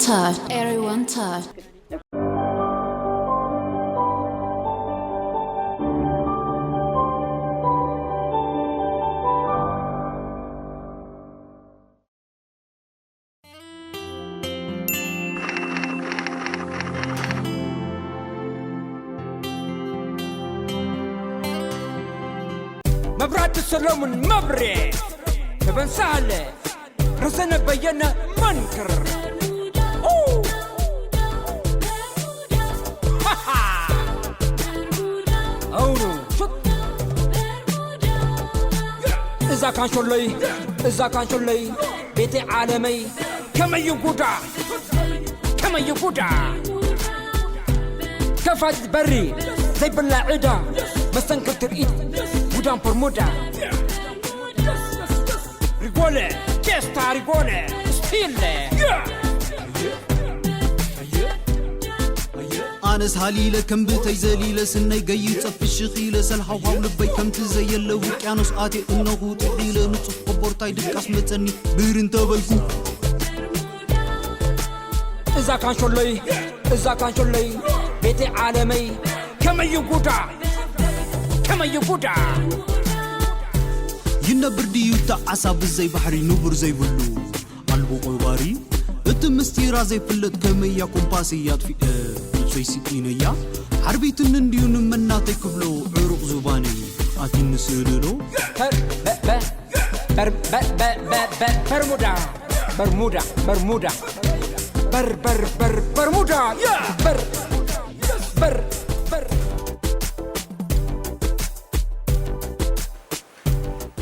Touch. Everyone touch. መብራህቲ ሰሎሙን መብሬ፣ ተበን ሳህለ፣ ረዘነ በየነ መንክር። ኡ! ሃሃ! ኣውኑ፣ ሹት! እዛ ካንሾለይ፣ እዛ ካንሾለይ፣ ቤተይ ዓለመይ፣ ከመይ እዩ ጉዳ? ከመይ እዩ ጉዳ? ከፋት በሪ ዘይብላ ዕዳ፣ መስተንክር ትርኢት፣ ጉዳም ፎርሙዳ። ሪጎለ፣ ቼስታ ሪጎለ፣ ስቲለ። ኣነስ ሃሊለ ከም ብተይ ዘሊለ ስነይ ገይጸ ፍሽኽ ኢለ ሰልሃውሃው ልበይ ከምቲ ዘየለ ውቅያኖስ ኣትየ እነኹ ጥሒለ ንጹፍ ቆቦርታይ ድቃስ መጸኒ ብር እንተበልኩ እዛ ካንሾለይ እዛ ካንሾለይ ቤተይ ዓለመይ ከመይ እዩ ጉዳ ከመይ እዩ ጉዳ ይነብር ድዩ እታ ዓሳ ብዘይ ባሕሪ ንቡር ዘይብሉ ኣልቦ ቆባሪ እቲ ምስጢራ ዘይፍለጥ ከመያ ኮምፓስ እያ ኣጥፊእ ነብሰይ ስኢነያ ሓርቢትኒ እንድዩ ንመናተይ ክብሎ ዕሩቕ ዙባነይ ኣቲኒ ስእልሎ በር በ- በ- በር- በ- በ- በ- በ- በርሙዳ በርሙዳ በርሙዳ በር በር በር በርሙዳ ያ በር በር በር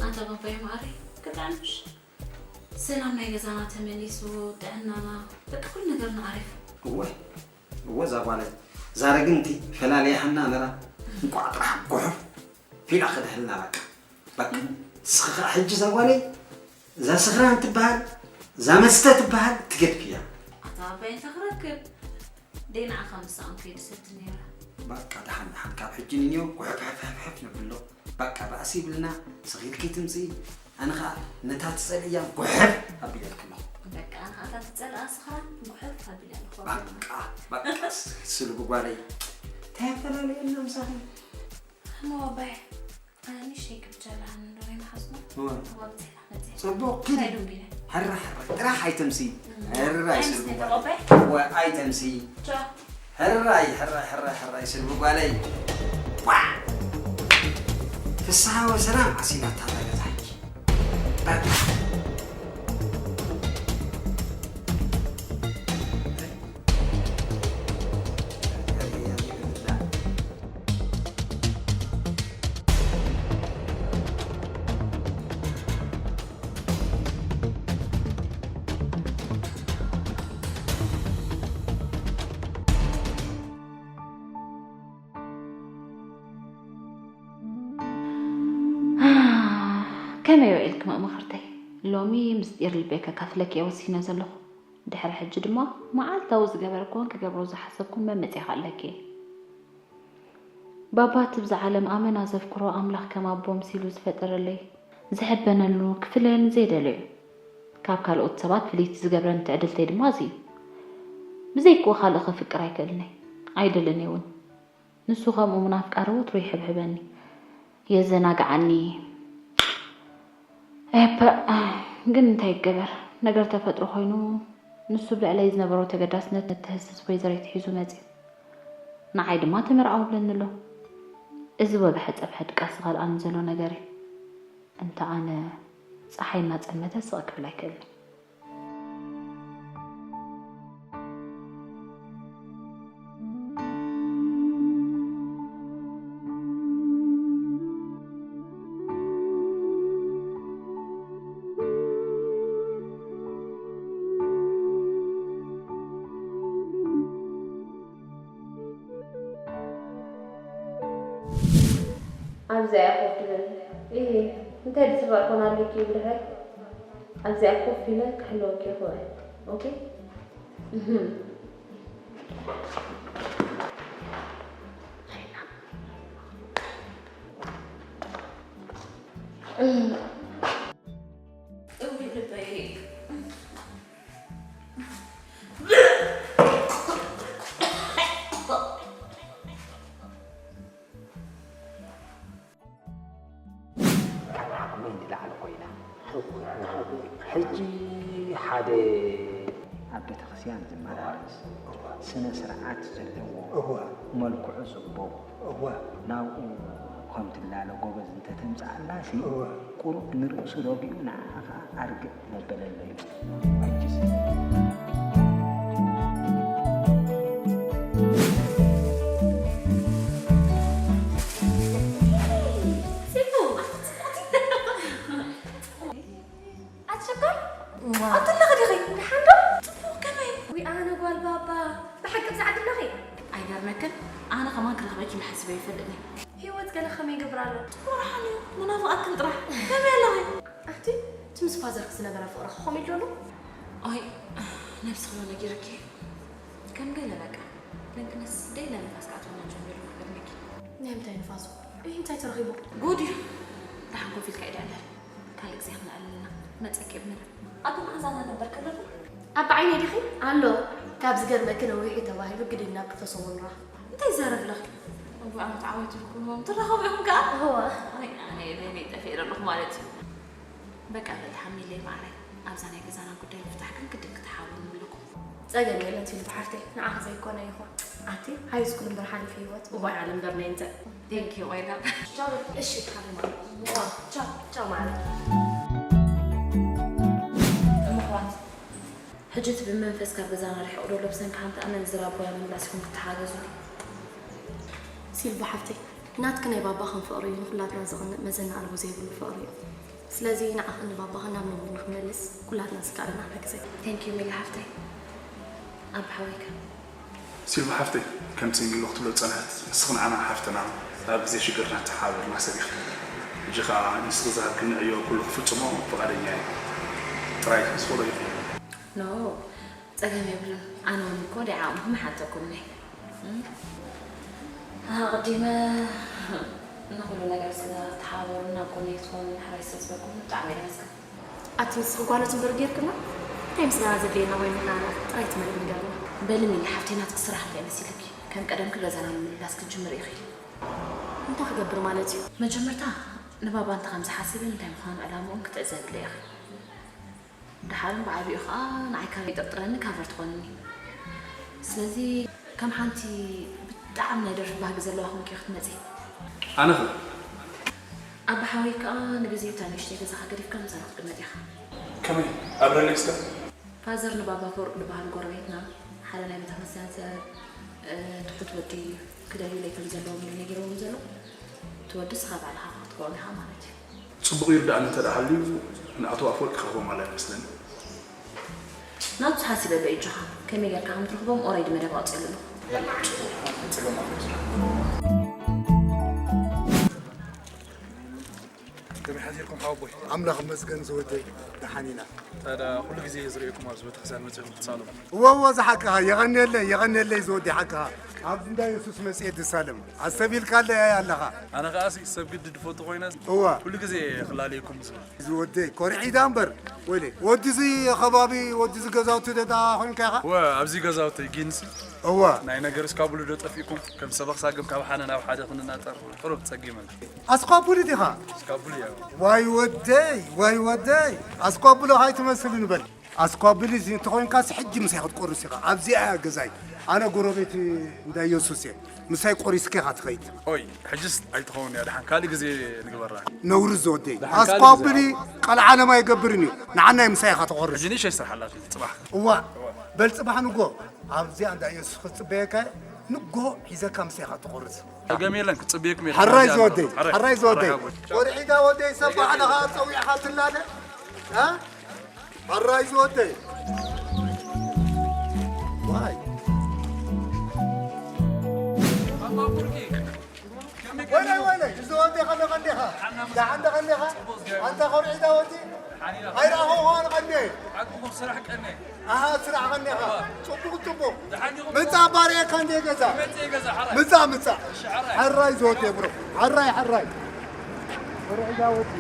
ኣንታ ባባይ ማሪ ክጣንሽ ሰላም ናይ ገዛና ተመሊሱ ጥዕናና በቃ ኩሉ ነገርና ኣሪፉ እወ እወ እዛ ጓለይ ዛረግንቲ ፈላልያ ሃና ነራ እንቋዕ ጥራሕ ጉሑፍ ፊላ ክድህልና በቃ በቃ ንስኺ ከዓ ሕጂ እዛ ጓለይ እዛ ስኽራን ትበሃል እዛ መስተ ትበሃል ትገድፍያ ኣታ ኣባይ እንታይ ክረክብ ደይ ንዓኻ ምሳኦም ከይድሰቲ ነይራ በቃ ደሓን ደሓን ካብ ሕጂ ንንዮ ጉሕፍሕፍሕፍ ንብሎ በቃ ባእሲ ይብልና ስኺልኪ ትምፅኢ ኣነ ከዓ ነታ ትፀልእያ ጉሕፍ ኣቢለልክሞ በቃ ንዓኻ እታ ትፀልኣ ስኽራን ጉሕፍ ኣቢላ ኣለኹ በቃ በቃ ስልቡ ጓለይ እንታይ ኣፈላለየና ምሳኺ እሞ ኣባይ ኣነ ንእሽተይ ክብቻ ኣለሃኒ ዶ ይመሓዝኖ እወ። ኣባብፅና መፅእ ፅቡቅ ኪዲ እንታይ ዶ ቢለ ሕራ ሕራ ጥራሕ ኣይተምሲ ሕራይ ስልቡ ኣይምስሊ ጓለይ ተቐባይ ወ ኣይተምሲ ቻ ሕራይ ሕራይ ሕራይ ሕራይ ስልቡ ጓለይ ዋ ፍስሓ ወሰላም ኣሲላታ ዳገዛኪ በቃ ከመይ ውዒልኪ መእመኽርተይ? ሎሚ ምስጢር ልበይ ከካፍለኪ እየ ወሲነ ዘለኹ። ድሕሪ ሕጂ ድማ መዓልታዊ ዝገበርክዎን ክገብሮ ዝሓሰብኩን መመፅያኺ ኣለኪ እየ። ባባ እቲ ብዛ ዓለም ኣመና ዘፍቅሮ ኣምላኽ ከም ኣቦ ምሲሉ ዝፈጠረለይ ዝሕበነሉ ክፍለየኒ ዘይደልዮ እዩ። ካብ ካልኦት ሰባት ፍልይቲ ዝገብረኒ ትዕድልተይ ድማ እዚ እዩ። ብዘይክኡ ካልእ ከፍቅር ኣይክእልን እየ። ኣይደልን እየ እውን። ንሱ ከምኡ እውን ኣፍቃሪ ወትሩ ይሕብሕበኒ፣ የዘናግዓኒ። ኤፐ ግን እንታይ ይገበር፣ ነገር ተፈጥሮ ኮይኑ ንሱ ብልዕለይ ዝነበሮ ተገዳስነት ነቲ ህስስ ወይዘሪት ሒዙ መፅዩ። ንዓይ ድማ ተመርዓው ይብለኒ ኣሎ። እዚ ወግሐ ፀብሐ ድቃስ ዝኸልኣኒ ዘሎ ነገር እዩ። እንተ ኣነ ፀሓይ እናፀልመተ ስቕ ክብል ኣይክእልን። ኣብዚኣ ኮፍ ትብል እሂ እንታይ ድስራእ ኮን ኣለኪ ይብልሐ ኣብዚኣ ኮፍ ኢለ ክሕለወኪ ይኽእል ኦኬ እህም። እውይ ልበይ። ንላዕሊ ኮይና። ሕጂ ሓደ ኣብ ቤተክርስትያን ዝመላለስ፣ ስነ ስርዓት ዘለዎ፣ እወ። መልክዑ ጽቡቕ፣ እወ። ናብኡ ከም ትላለ ጎበዝ እንተተምጽኣላሲ፣ እወ። ቁሩብ ንርእሱ ረጊኡ ንዓኣ ኸኣ ኣርግእ መበለለዩ። ሕጅስ። ኣትሸኮር? እዋ። ኣንተ ኣለኺ ዲኺ? ደሓን ዶ? ጽቡቕ ከመይ? ውይ፣ ኣነ ጓል ባባ። ብሓቂ ብዛዕባ ኣለኺ? ኣይገርመክን? ኣነ ከማን ክረኽበኪ ኢለ ሓሲበ ኣይፈልጥን እየ። ህይወት ገለ ከመይ ይገብር ኣሎ? ጽቡቕ ደሓን እዩ። መናፍቓክን ጥራሕ። ከመይ ኣለኺ? ኣቲ፣ እቲ ምስ ፋዘርኪ ዝነበረ ፍቕርኺ ከመይ ኣሎ? ኣይ፣ ነብስኺ ዶ ነጊርኪ? ከም ገለ በቃ። ደንቅነስ ደይለ ንፋስ ክኣትወና ጀሚሩ ክገርመኪ። ናይ ምንታይ ንፋሱ? እይ፣ እንታይ ተረኺቡ? ጉድ እዩ። ደሓን ኮፍ ኢልካ ኢዳ ኣለል። ካልእ ግዜ ክነዕልልና። መጸኪ እብንር። ኣቢ መዓዛና ነበር ከለኹ? ኣቢ ዓይነይ ዲኺ? ኣሎ። ካብ ዝገርመኪ ነዊሑ ተባሂሉ ግድን ናብ ክልተ ሰሙን ራኽ። እንታይ ይዛረብ ኣለኺ? እቡ ዓመት ዓወት ይልኩም ትራኸቡ ኢኹም ከኣ? እዋ። ኣይ፣ ኣነ በይነይ ጠፊኤ ኣለኹ ማለት እዩ። በቃ በል ሓሚለይ ማዕረይ። ኣብዛ ናይ ገዛና ጉዳይ ምፍታሕ ግን ግድን ክትሓብሩ ንብለኩም። ጸገም የለን ሲልቪ ሓፍተይ፣ ንዓኺ ዘይኮነ ይኹን። ኣቲ ሃይ ስኩል እምበር ሓሊፉ ህይወት፣ እዋይ ዓለም እምበር ናይ እንተ። Thank you፣ my love። ቻው። እሺ፣ ሓቢባ። ቻው፣ ቻው ማለት። እሞ ኣሕዋት፣ ሕጂ እቲ ብመንፈስ ካብ ገዛና ርሒቑ ዘሎ ብሰንኪ ሓንቲ ኣመንዝራ ኣቦይ ኣመንባስ ኢኹም ክትሓገዙኒ። ሲልቪ ሓፍተይ፣ ናትኪ ናይ ባባኽን ፍቕሪ ንኹላትና ዘቕንእ መዘና ኣልቦ ዘይብሉ ፍቕሪ እዩ። ስለዚ ንዓኽን ንባባኽን ናብ ንቡር ንኽንመልስ ኩላትና ዝከኣለና ክንሕግዘኪ። Thank you ሚሊ ሓፍተይ። ኣባ ሓወይከ? ሲልቫ ሓፍተይ፣ ከምቲ ሚሊ ክትብሎ ዝጸንሐት፣ ንስኺ ንዓና ሓፍትና፣ ኣብ ግዜ ሽግርና እተሓባበርና ሰብ ኢኺ። ሕጂ ኸኣ ንስኺ ዝሃብክኒ ዕዮ ኩሉ ክፍጽሞ ፍቓደኛ እየ። ጥራይ ዝኽእሎ ይኹን። ኖ፣ ጸገም የብሉን። ኣነ እውን እኮ ደይ ዓቕምኹም ይሓተኩም እየ። እም? ኣቐዲመ ንኹሉ ነገር ስለ ተሓባበሩና፣ ኣብ ጎነይ ክትኾኑ ምሕራይ ስለ ዝበልኩም ብጣዕሚ እየ ዘመስግን። ኣቲ ንስኺ ጓኖት እምበር ጌርክና፣ እንታይ ምስጋና ዘድልየና ኮይኑ ንዓና ጥራይ ትመልኢ ንገርና። በሊ ሚሊ ሓፍተይ፣ ናትኪ ስራሕ እንታይ መሲልኪ? ከም ቀደምኪ ገዛና ንምምላስ ክትጅምሪ ኢኺ። እንታይ ክገብር ማለት እዩ? መጀመርታ ንባባ እንታይ ከም ዝሓስብን እንታይ ምዃኑ ዕላምኡን ክትዕዘብለ ኢኺ። ደሓርን ብዓቢኡ ኸኣ ንዓይ ካበይ ይጥርጥረኒ ካቨር ትኾንኒ። ስለዚ ከም ሓንቲ ብጣዕሚ ናይ ደርፊ ባህጊ ዘለዋ ኮንኪ ክትመጺ። ኣነ ኸ? ኣባ ሓወይ ከኣ ንግዜኡ እታ ንእሽተይ ገዛኻ ገዲፍካ ምሳና ክትቅመጥ ኢኻ። ከመይ? ኣብ ረሌክስ ከ? ፋዘር ንባባ ፈሩቕ ዝበሃል ጎረቤትና ሓደ ናይ ቤተክርስትያን ሰብ፣ እ፣ ትሑት ወዲ ክደልዩለይ ከም ዘለዎም እዩ ነጊሮም ዘሎ። እቲ ወዲ ንስኻ ባዕልኻ ክትከውን ኢኻ ማለት እዩ። ጽቡቕ ይርዳእኒ እንተ ደኣ ሃልዩ፣ ንኣቶ ኣፈወርቂ ክረኽቦም ኣላ ይመስለኒ። ናቱ ሓሲበ በይ እጆኻ። ከመይ ጌርካ ከም ትረኽቦም ኦረይዲ መደብ ኣውጺእሉ ኣለኹ። ከመይ ሓዲርኩም ሓወቦይ? ኣምላኽ ይመስገን ዝወደይ፣ ደሓን ኢና። ታዲያ ኩሉ ግዜ እየ ዝርእየኩም ኣብዚ ቤተክርስትያን መጺኹም ክትሳለሙ። እወ፣ እወ፣ ዝሓቅኻ፣ የቐንየለይ፣ የቐንየለይ ዝወደይ ሓቅኻ። ኣብዚ እንዳ የሱስ መጺኤ ድሳለም። ኣሰቢልካለይ ኣለኻ። ኣነ ከኣሲ ሰብ ግዲ ድፈቱ ኮይነ እወ። ኩሉ ግዜ ክላለየኩም ዝብል። ዝወደይ፣ ኮርዒዳ እምበር። ወይለይ፣ ወዲ እዚ ከባቢ፣ ወዲ እዚ ገዛውቲ ደዳ ኮይንካ ኢኻ? እወ፣ ኣብዚ ገዛውቲ ጊንሲ። እወ። ናይ ነገር እስካብሉ ዶ ጠፊእኩም? ከም ሰበኽ ሳግም ካብ ሓደ ናብ ሓደ ክንናጠር ቁሩብ ጸጊመን። ኣስኳቡሊ ዲኻ? ኣስኳቡሊ እያ። ዋይ ወደይ፣ ዋይ ወደይ። ኣስኳቡሎ ሃይ ትመስል ንበል። ኣስኳቡሊ እዚ እንተኾይንካስ ሕጂ ምሳይ ክትቆርስ ኢኻ። ኣብዚኣ እያ ገዛይ። ኣነ ጎረቤት እንዳ የሱስ እየ። ምሳይ ቆሪስካ ኢኻ ትኸይድ። ኦይ፣ ሕጅስ ኣይትኸውን እያ። ደሓን ካልእ ግዜ ንግበራ። ነውሪ ዝወደይ። ደሓን ካልእ ግዜ ኣስኳቡሊ ንግበራ። ቀልዓለም ኣይገብርን እዩ። ንዓናይ ምሳይ ኢኻ ትቆርስ። ሕጂ ንእሽተይ ስራሕ ኣላትኒ፣ ጽባሕ። እዋ፣ በል ጽባሕ ንጎ። ኣብዚኣ እንዳ የሱስ ክትጽበየካ እየ። ንጎ ሒዘካ ምሳይ ኢኻ ትቆርስ። ጸገም የለን፣ ክጽበየኩም እየ። ሓራይ ዝወደይ፣ ሓራይ። ሓራይ ዝወደይ። ሓራይ ሓቦይ። ወርዒዳ ወደይ ሰብ ባዕልኻ ጸዊዕኻ ትላለ? እ? ሓራይ ዝወደይ። ዋይ። ወይለይ፣ ወይለይ፣ እዚ ወደይ ከመይ ቀንዲኻ? ደሓን ዶ ቀንዲኻ? ኣንታ ኮርዒዳ ወዲ? ኣይረኣኹ ኾን ቀንዲ። ሓቅኹም ስራሕ ቀኒ። ኣሃ፣ ስራሕ ቀኒኻ። ጽቡቕ፣ ጽቡቕ። ደሓን ዲኹም? ምጻእ ባርየካ እንደ ገዛ። መጽእ ገዛ፣ ሓራይ። ምጻእ፣ ምጻእ። እሺ፣ ሓራይ። ሓራይ ዝወደይ ብሮ። ሓራይ፣ ሓራይ። ኮርዒዳ ወዲ።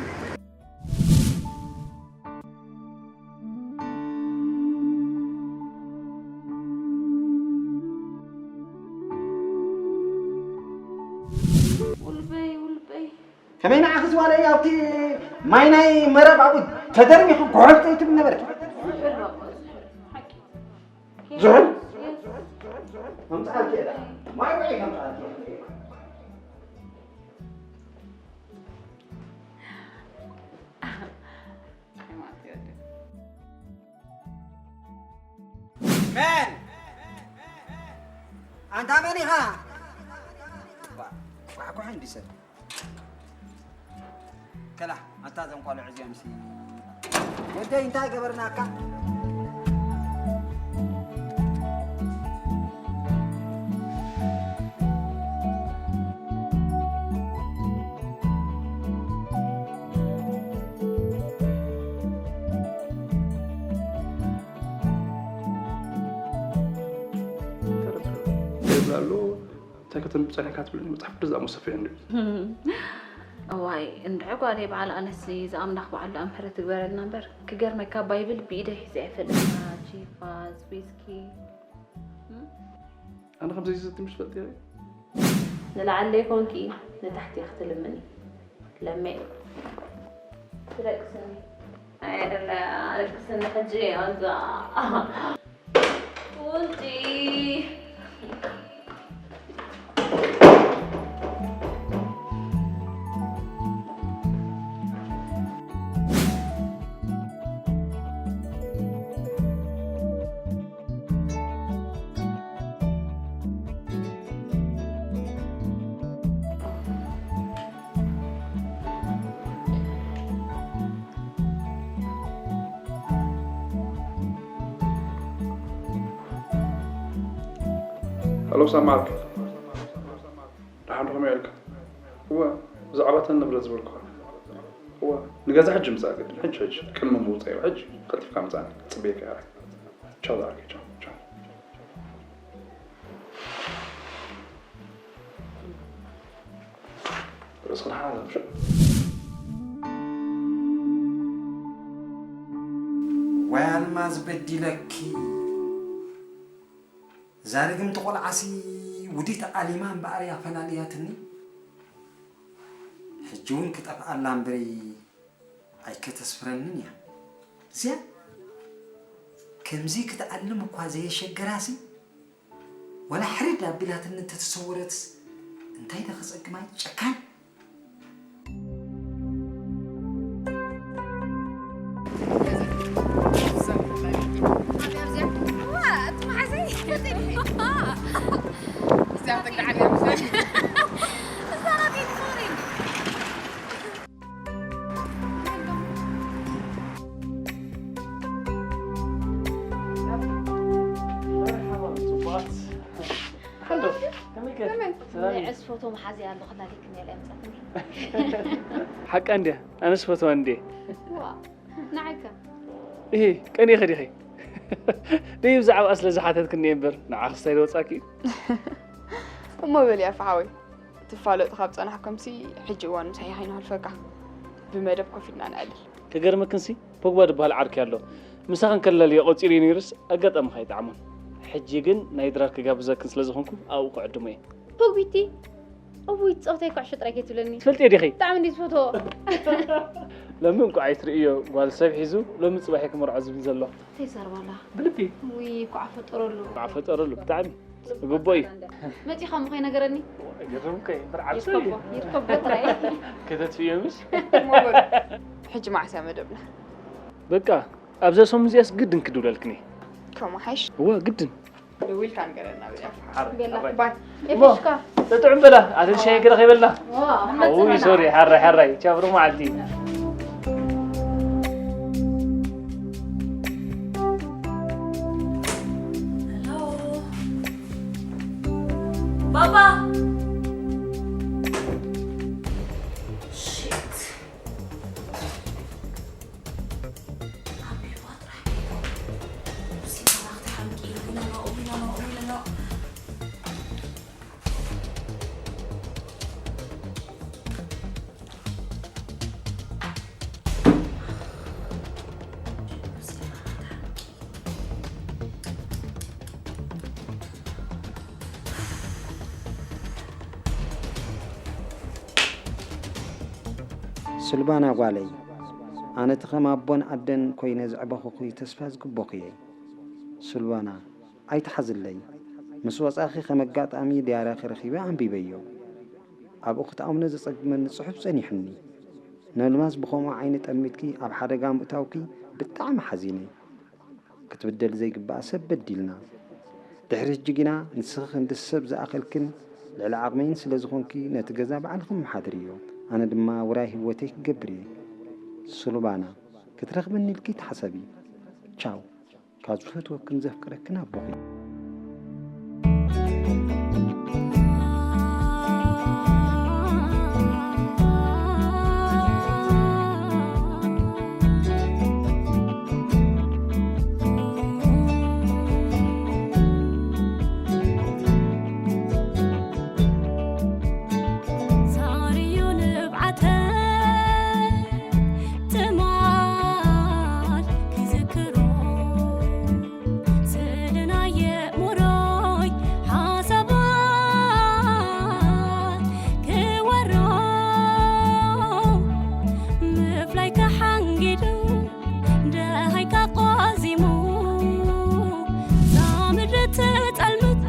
ውልበይ፣ ውልበይ። ከመይ ንዓኺ ዝዋለ ኣብቲ ማይ ናይ መረብ ኣብኡ ተደርሚኹ ጉዕፍ ዘይትብል ነበርኪ። ዝሑል? ከምጽኣልኪ እየ። ማይ ውዒ ከምጽኣልኪ እየ። መን? ኣንታ መን ኢኻ? ኳዕኳዕ እንዲ ሰብ። ከላ፣ ኣታ እዞም ቆልዑ እዚኦም ሲ ወደይ እንታይ ገበርናካ? እንታይ ከተንብብ ጸኒሕካ ትብለኒ? መጽሓፍ ቅዱስ ዝኣሞ ሰፊሕ እንድዩ። እዋይ፣ እንድዒ ጓለይ፣ በዓል ኣነስ እዚ ኣምላኽ ባዕሉ ደኣ ምሕረት ይግበረልና እምበር፣ ክገርመካ ባይብል ብኢደይ ሒዘ ኣይፈልጥን። ቺፋስ፣ ዊስኪ። ኣነ ከምዚ ዝስቲ ምሽ ፈልጥ እየ። ንላዕሊ ዘይኮንኪ ንታሕቲ ክትልምኒ። ለሜ። ትደቅስኒ። ኣይ፣ ኣይደለ፣ ኣደቅስኒ ሕጂ፣ ኣንታ። ውዲ። ሃሎ ሳማር፣ ደሓን ዶ ከመይ ኢልካ? እወ፣ ብዛዕባ እተን ንብረት ዝበልኩኻ። እወ፣ ንገዛ ሕጂ ምጻእ ግድን፣ ሕጂ፣ ሕጂ፣ ቅድሚ ምውጻእ፣ ሕጂ ቀልጢፍካ ምጻእ፣ ክጽበየካ እየ። ቻው፣ ዝኣኪ፣ ቻው፣ ቻው። ርእስኽን ሓዘብ፣ ሽዑ። ወይ ኣልማዝ በዲለኪ። እዛ ርግምቲ ቆልዓሲ ውዲት ኣሊማ እምበኣር እያ ፈላልያትኒ። ሕጂ እውን ክጠፍኣላ እምበሪ ኣይከተስፍረንን እያ። እዚኣ ከምዚ ክትኣልም እኳ ዘየሸገራሲ፣ ወላ ሕርድ ኣቢላትኒ እንተተሰወረትስ እንታይ ዶ ከጸግማ እዩ? ጨካን። መርሓባ፣ ጽቡቓት። ሓንዶ፣ ከመይ ከ? ከመይ? ሰላም እዩ። ንዕስ ፎቶ መሓዝያ ኣለኹ፣ ላኪክኒ እያ መጻትኒ። ሓቃ እንድያ፣ ኣነስ ፈትዋ እንድየ። ዋ፣ ንዓይከ? እሂ፣ ቀኒእኺ ዲኺ? ደይ ብዛዕባኣ ስለ ዝሓተትክኒ እየ እምበር፣ ንዓኽስ እንታይ ዝወጻኪ እዩ? እሞ በል ኣፋ ሓወይ፣ ትፋለጡ ካብ ጸናሕኩምሲ፣ ሕጂ እዋን ምሳይ ከይንሃልፈካ፣ ብመደብ ኮፍ ኢልና ንዕልል። ክገርመክንሲ፣ ፖግባ ዝበሃል ዓርኪ ኣሎ። ምሳኽን ከለልዮ ቆጺረዮ ነይሩስ፣ ኣጋጣሚ ከይጠዓሞን። ሕጂ ግን ናይ ድራር ክጋብዘክን ስለ ዝኾንኩ፣ ኣብኡ ክዕድሞ እየ። ፖግቢቲ፣ እውይ፣ ጸወታይ ኩዕሾ ጥራይ ከይትብለኒ። ትፈልጥዮ ዲኺ? ብጣዕሚ እንድየ ዝፈትዎ። ሎሚ እንቋዕ ኣይትርእዮ፣ ጓል ሰብ ሒዙ፣ ሎሚ ጽባሕ እየ ክመርዖ ዝብል ዘሎ። እንታይ ይዛረብ ኣላ? ብልቢ። ውይ፣ እንቋዕ ፈጠረሉ። እንቋዕ ፈጠረሉ፣ ብጣዕሚ። ግቡእ እዩ። መጺኻ እሞ ከይነገረኒ? ገርም እኮ እዩ፣ እምበር ዓርሱ እዩ። ይርከቦ፣ ይርከቦ ጥራይ። ከተጥፍዮ ምሽ? ሕጂ መዓስ እያ መደብና? በቃ፣ ኣብዛ ሰሙን እዚኣስ ግድን ክድውለልክን እየ። ከምኡ ሓይሽ? እወ፣ ግድን። ደዊልካ ንገረና ብዚኣ። ሓራይ፣ ቤላ። ሓራይ። ባይ። እሞ፣ ኤፍሽካ። ጥዑም በላ፣ ኣደል ሻሂ ገለ ከይበላ? ዋ፣ ውይ፣ መጽናና። ሶሪ፣ ሓራይ፣ ሓራይ። ቻው፣ ብሩኽ መዓልቲ። ሄሎ። ባባ። ሺት። ኣቢባ ጥራሕ። እዚ መላኽቲ ሓቂ። ዊኖኖ፣ ዊኖኖ፣ ዊኖኖ። ስልባና ጓለይ፣ ኣነ እቲ ከም ኣቦን ኣደን ኮይነ ዘዕበኹኺ ተስፋ ዝግቦኺ እየ። ስልባና፣ ኣይትሓዝለይ። ምስ ወጻኺ ከም ኣጋጣሚ ዳያራኺ ረኺበ ኣንቢበዮ። ኣብኡ ክትኣምኖ ዘጸግመኒ ጽሑፍ ጸኒሑኒ። ነልማዝ ብኸምኡ ዓይኒ ጠሚትኪ ኣብ ሓደጋ ምእታውኪ ብጣዕሚ ሓዚነ። ክትብደል ዘይግብኣ ሰብ በዲልና። ድሕሪ ሕጂ ግና ንስኺ ክንዲ ሰብ ዝኣኸልክን ልዕሊ ዓቕመይን ስለ ዝኾንኪ ነቲ ገዛ ባዕልኺ ምሓድርዮ። ኣነ ድማ ውራይ ህይወተይ ክገብር እየ። ስሉባና፣ ክትረኽብኒ ኢልኪ ተሓሰቢ። ቻው። ካብ ዝፈትወክን ዘፍቅረክን ኣቦኺ። ዛርዩ ንብዓተ ትማል ክዝክሮ ስለ ናይ ኣእምሮይ ሓሳባት ክወሮ ምፍላይ ተሓንጊዱ ደሃይካ ቆዚሙ እዛ ምድሪ ትጠልምት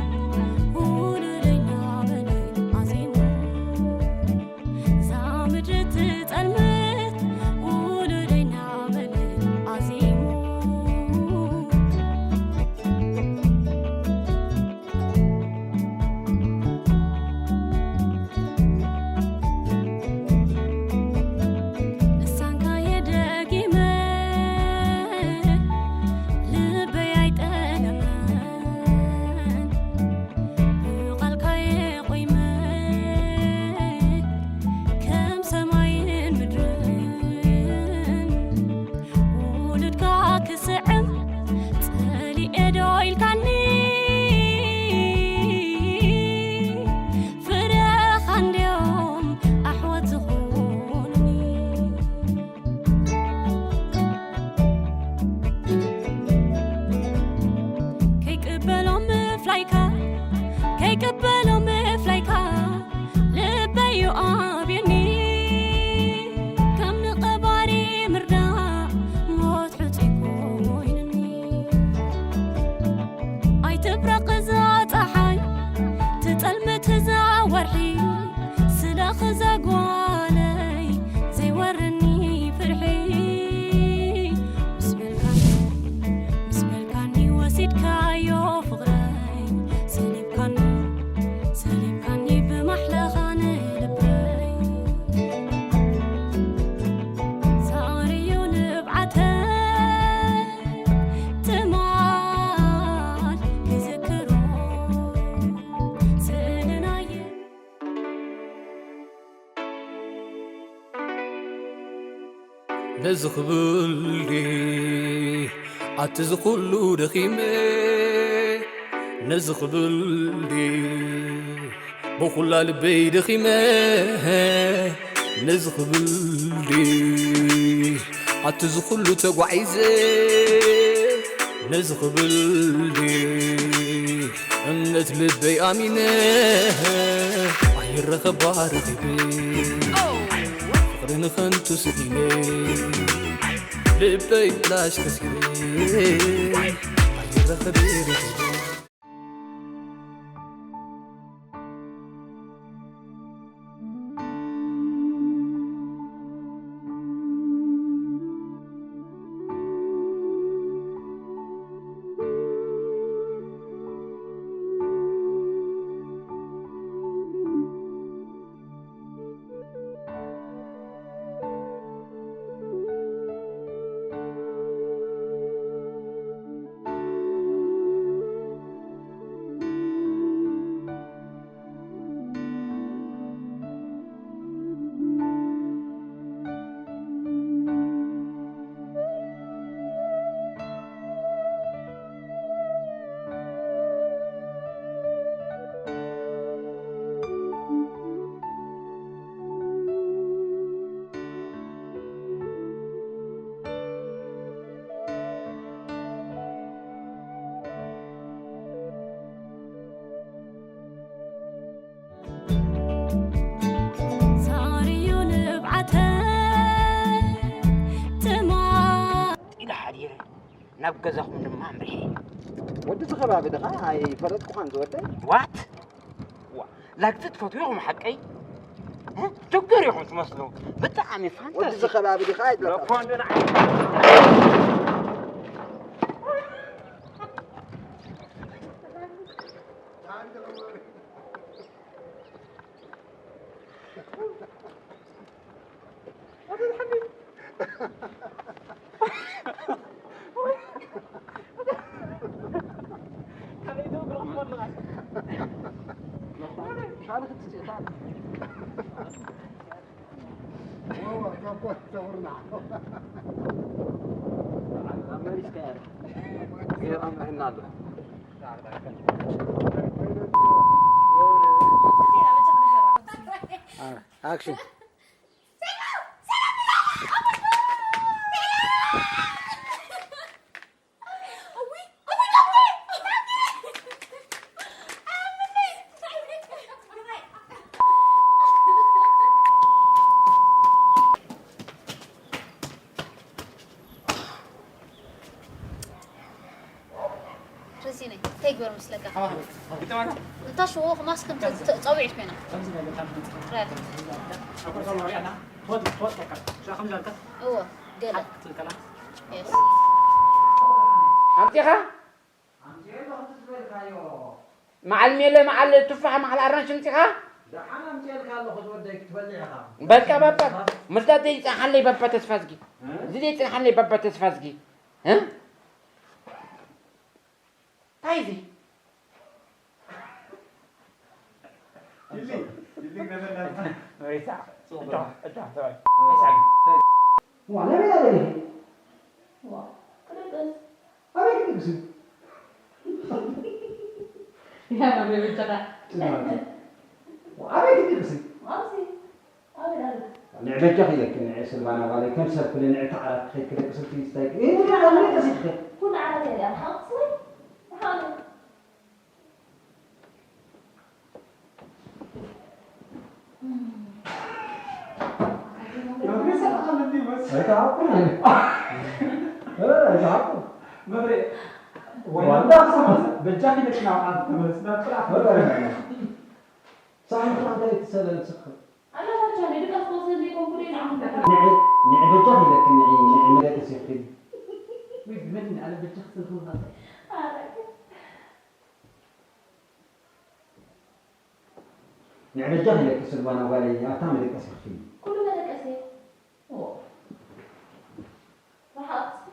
ውሉደይ ናበለይ ኣዜሙ። እዛ ምድሪ ትጠልምት ውሉደይ ናበለ ኣዜሙ። ልሳንካ የደጊመ ልበይ ኣይጠለመን ብቓልካ የቑይመ ከም ሰማይን ምድርን ውሉድካ ክስዕም ጸሊኤ ዶ ኢልካኒ ፍረኻ እንድዮም ኣሕዋት ዝኾኑኒ። ከይቅበሎ ምፍላይካ ከይቅበሎ ምፍላይካ ልበዩ ኣብዩኒ ከም ንቐባሪ ምርዳእ ሞት ሕጹይ ኮይኑኒ። ኣይትብረቕ እዛ ጸሓይ ትጠልምት እዛ ወርሒ ስለኺ እዛ ጓለይ ዘይወረኒ ፍርሒ ምስ በልካኒ ምስ በልካኒ ወሲድካዮ ፍቕረይ ሰሊብካኒ ሰሊብካኒ ብማሕለኻ ንልበይ ዛርዩ ንብዓተ ትማል ክዝክሮ ስለ ናይ ነዚ ክብል ድየ ኣቲ ዝኹሉ ደኺመ ነዚ ክብል ድየ ብኹላ ልበይ ደኺመ ነዚ ክብል ድየ ኣቲ ዝኹሉ ተጓዒዘ ነዚ ክብል ድየ እምነት ልበይ ኣሚነ ኣይረኸባ ረኺበ ፍቕሪ ንኸንቱ ስኢነ ልበይ ብላሽ ከሲረ ኣይረኸበ ረኺበ ናብ ገዛኹም ድማ ኣምርሒ። ወዲ እዚ ከባቢ ድኻ ኣይፈለጥኩኻን ዝወደይ። ዋት ዋ ላግፂ ትፈትዉ ኢኹም ሓቀይ? እ? ችግር ኢኹም ትመስሉ። ብጣዕሚ ወዲ እዚ ፋንታስቲክ። ከባቢ ድኻ ኣይድለካ። ለኮንዶ ንዓ ኣክሽን። ረዚነይ እንታይ ይግበር መስለካ? እንታ ሽዎ ማስክ እንተ ጸዊዕት ኮይና። እዎ ገለ። የስ። ኣምፂኻ መዓል ሜለ መዓል ቱፋሕ መዓል ኣራንሽ ኣምፂኻ በቃ በባ ምስዳ ዘይፀንሓለይ በባ ተስፋ ዝጊ እዚ ዘይፀንሓለይ በባ ተስፋ ዝጊ እንታይ እዚ ንዕ በጃኺ ኢለኪ ንዕ ስልማና ጓለይ ከም ሰብ ክሊ ንዕ ተዓራት ክኸይድ ክደቅስልኪ ስታይ ክሊ ንዕ ዓራት እያ ሓቕስወይ ሓሉ ንዕበጃ ክለኪ ስልባና ጓለይ ኣታ መደቀሲ ክፍሊ። ኩሉ መደቀሲ። ኦ። ረሓቕሲ።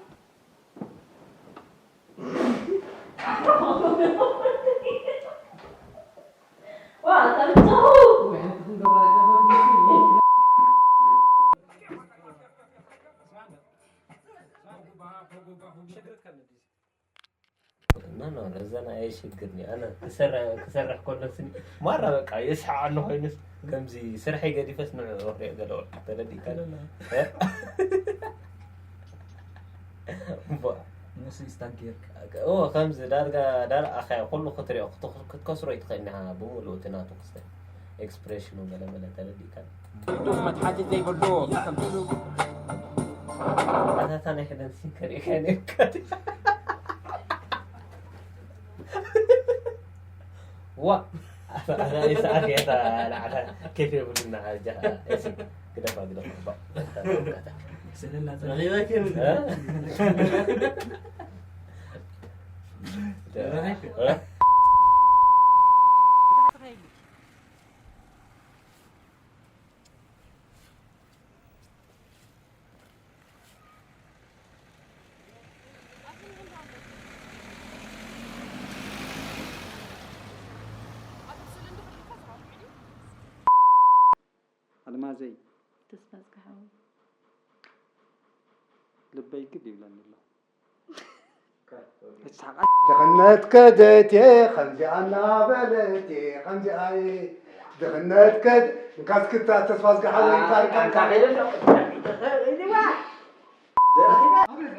ዋ፣ ተምጽኡ። ኖ ኖ እዘን ኣየሽግርኒ ኣነ ክሰርሕ ክሰርሕ ከሎ ስኒ ማራ በቃ የስሕዓኒ ኮይኑስ ከምዚ ስርሐይ ገዲፈስ ንዕኡ ክሪኦ ገለ ወርቂ ተረዲእካ ዶ? እ? እምቧ። ንሱ ኢስታክ ጌርካ ኦ ከምዚ ዳርጋ ዳር ኣኸያ ኩሉ ክትሪኦ ክትከስሮ ይትኽእል ኢኻ ብምሉእ እቲ ናቱ ክስተ ኤክስፕሬሽኑ ገለ መለ ተረዲእካ። ቅዱስ መትሓዚ ዘይብሉ ከም ኣታታ ናይ ሕደን ሲንከር ኢኻ ነርካ ዋ ሰዓት የታ ናዕታ ኬፍ የብሉና ጃ ግደፋ ግደፋ ባ ስለላ ኣልማዘይ ተስፋ ዝከሓዊ ልበይ ግድ ይብለኒ ኣሎ ድኽነት ከደቴ ከምዚኣ እናበለቴ ከምዚኣ ድኽነት ከድ እንካስክታ ተስፋ ዝገሓወይ ታሪካ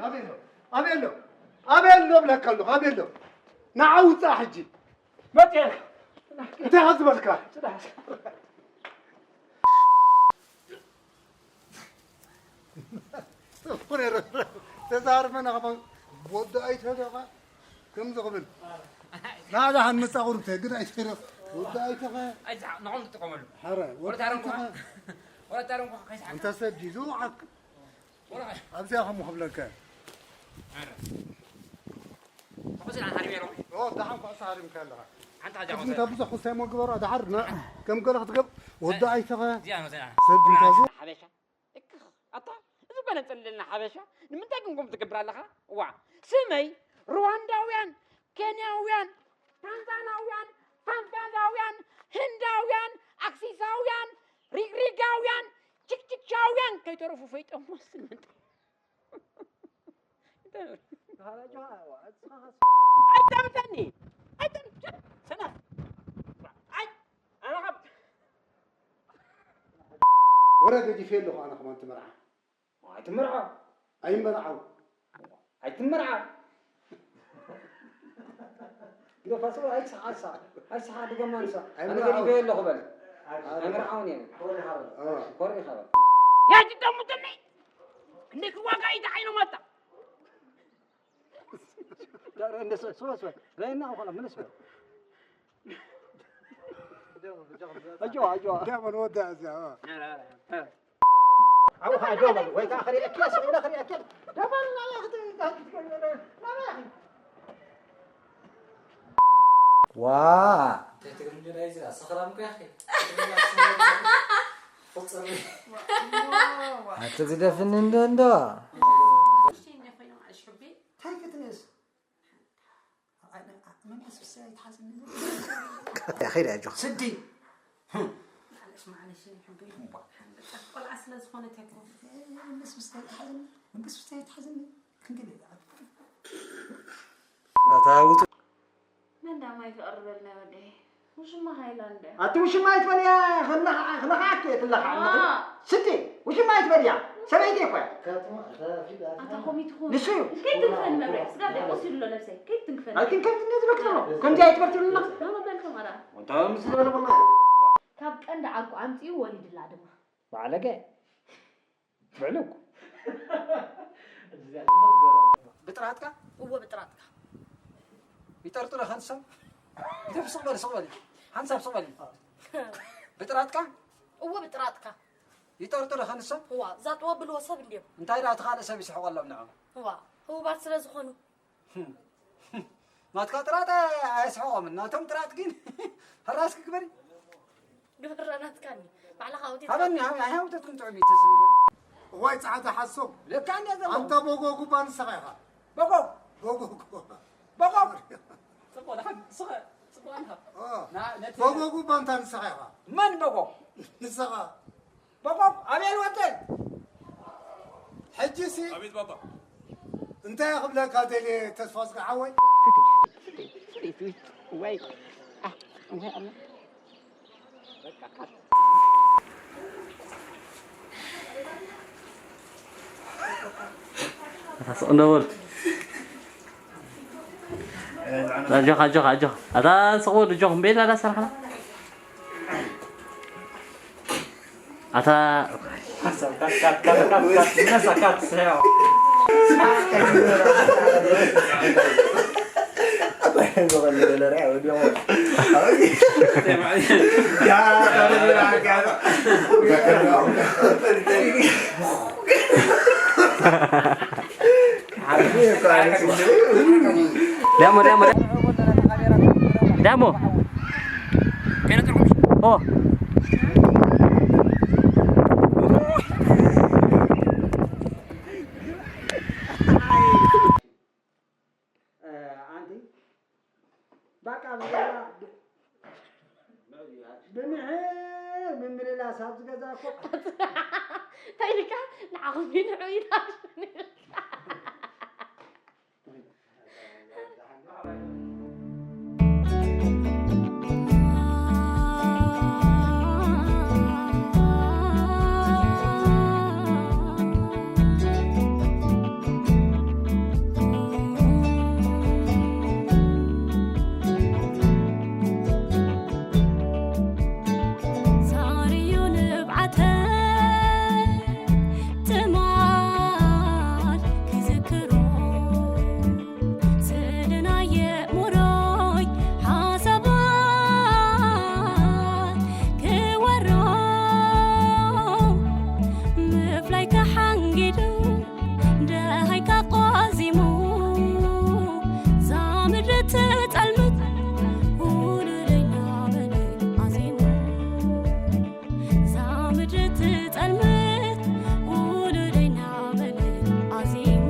ኣበሎ ኣበሎ ኣበሎ ብለካ ኣለኹ ኣበሎ ንዓ ውፃእ ሕጂ መፅኤ እንታይ ዝበልካ ተዛርበና ወዲ ኣይተደኻ ከምዚ ክብል ናዳ ሓን መጻቑርተ ግን ኣይተረ ወዲ ኣይተኸ ኣይዛ ንኹም ትጥቀመሉ። ሓረ ወዲ ወረታረም ኣይተኸ ወረታረም ከይሳ እንተ ሰብ ዲዙ ዓክ ወረ ኣብዚኣ ከም ክብለከ ኣረ ተቆስና ሓሪሜሮ ኦ ዳሓን ኳዕሳ ሓሪምካ ኣለኻ ሓንታ ጃ እዚ እንታ ብዙሕ ክሳይ ሞ ግበሩ ኣዳሓር ና ከም ገለ ክትገብ ወዲ ኣይተኸ እዚኣ ነው ዘና ሰብ ድንታዙ ሓበሻ እክኽ ኣታ እዚ እኮ ነጽልልና ሓበሻ ንምንታይ ግን ከምኡ ትገብር ኣለኻ? እዋ ስመይ ሩዋንዳውያን፣ ኬንያውያን፣ ታንዛናውያን፣ ፋንፋዛውያን፣ ህንዳውያን፣ ኣክሲሳውያን፣ ሪግሪጋውያን፣ ችክችክቻውያን ከይተረፉ ፈይጠሞ ስምንት ኣይጠምተኒ ኣይጠምተኒ ሰና ኣይ ኣነ ካብ ወረ ገዲፈ ኣለኹ ኣነ ከማን ትመርዓ ኣይትመርዓ ኣይመርዓው ኣይትመርዓ ግደፋ ሰው ኣይስሓ ኣይስሓ ኣይስሓ ድገማ ንሳ ኣነ ኣይመርዓው። ገዲፈ ኣለኹ በል ኣይመርዓውን እየ እ። ኮሪ ኻበል ያጅ ደሙትኒ እንዴት ዋጋ ይታ ዓይኑ መጣ ዳረ እንደ ሰ- ሰው ሰው ረይና ሆነ ምን ሰው አጆ አጆ ደመን ወዳ እዚኣ እ። ኣውኻ ዶበል ወይ ከዓ ክርእየኪ ስዒለ ክርእየኪ ደበል ናባኺ ናባኺ ዋ እንታይ ትግርኛ ዳይ እዚኣ ሰኽራም እኮ ያኺ ትግርኛ ስምዒት ፍጹም ኣትግደፍኒ እንዶ እንዶ እንታይ ክትንእስ መንፈስ ፍስያ ይትሓዝኒ ከይዳ ጆ ስዲ ማለሽ ማለሽ ሕቢ ቆልዓ ስለ ዝኾነት እኮ መንፈስ ፍስያ ይትሓዝኒ መንፈስ ፍስያ ይትሓዝኒ ክንገለ ኣታ ውጡ መን ዳማ ይፈቕርበልና ወደይ ውሽማ ሃይላንድ እያ ኣቲ ውሽማ ይትበልያ ክነኻዓክ እየ ትለኻዓ ኣለኺ ስዲ ውሽማ ይትበልያ ሰበይቲ እኮ እያ ኣታ ኮሚት ኹን ንሱ እዩ ከይትንፈን መብርሕ ስጋ ደቆስ ይብሎ ነብሰይ ከይትንፈን ኣይትንከፍትኒ ዝለክትሎ ከምዚ ኣይትበል ትብልና መበልኩም ኣራ ወንታ ምስ ዝበለ ብላ ካብ ቀንዲ ዓርኩ ኣምጺኡ ወሊድላ ድማ ባዕለገ ብዕሉግ ብጥራትካ እወ ብጥራትካ ይጠርጥረ ከንሰም ይተፍስቕ በል ስቕ በል ሓንሳብ ስቕ በል ብጥራትካ እወ ብጥራትካ ይጠርጥረ ከንሰም እዋ ዛጥዎ ብልዎ ሰብ እንድዮም እንታይ ደኣ እቲ ካልእ ሰብ ይስሕቐሎም ንዖም እዋ ህቡባት ስለ ዝኾኑ ናትካ ጥራጥ ኣየስሕቖምን ናቶም ጥራጥ ግን ሕራስ ክግበር እዩ ግብረ ናትካኒ ባዕልኻ ኣውዲት ሃበኒ ሃበ ኣይሃውተትኩም ጥዑም እዩ ተስቢ እዋይ ጻዕዳ ሓሶም ለካ እንደ ዘሎ ኣንታ ቦጎ ጉባ ንስኻ ኢኻ በጎ ቦጎ ጉባ በጎ ጽቡቕ ደሓን ስኸ ጽቡቕ ኣንታ ኦ፣ ና ነቲ ቦጎ ጉባ እንታ ንስኻ ኢኻ መን በጎ ንስኻ በጎ ኣቤል ወደይ ሕጂ ሲ ኣቤት ባባ እንታይ ክብለካ ደልየ ተስፋ ዝገሓወይ ወይ ስቕ እንዶ በል ኣጆኻ ኣጆኻ ኣጆኻ ኣታ ስቕ በሉ እጆኹም ቤላ ዳሰርሓና ኣታ ዳሞ ዳሞ ዳሞ ኦ ኣንቲ ባቃ ብዛዕባ ብምሕር ምምልላስ ኣብዚ ገዛ እኮ እንታይ ኢልካ ንዓኹም ይንዑ ኢላ ሃይካ ቆዚሙ ዛ ምድሪ ትጸልምት ውሉደይ ናበለ ኣዚሙ። ዛ ምድሪ ትጸልምት ውሉደይ ናበለ ኣዚሙ።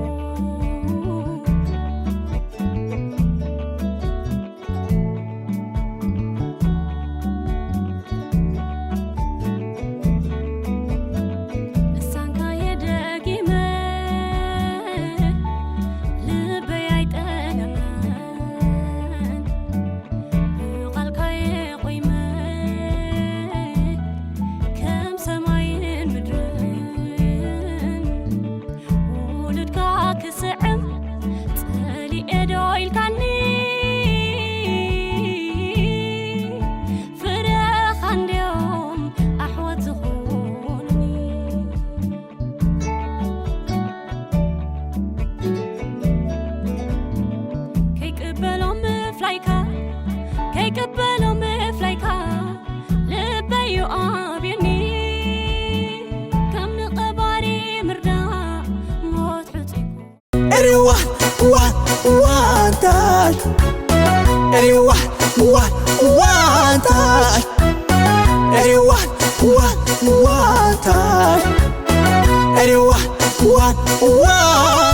ንሳንካየ ደጊመ ልበይ ኣይጠለመን፣ ብቓልካየ ቆይመ ከም ሰማይን ምድርን ውሉድካ ክስዕም ጸሊኤ ዶ ኢልካኒ? ፍረኻ እንድዮም ኣሕዋት ዝኾኑኒ። ከይቅበሎ ምፍላይካ፣ ከይቅበሎ ምፍላይካ፣ ልበዩ ኣብዩኒ። ከም ንቐባሪ ምርዳእ ሞት ሕጹይኩ። Everyone, one, one time. Everyone, one, one time. Everyone, one, one time. Everyone, one, one.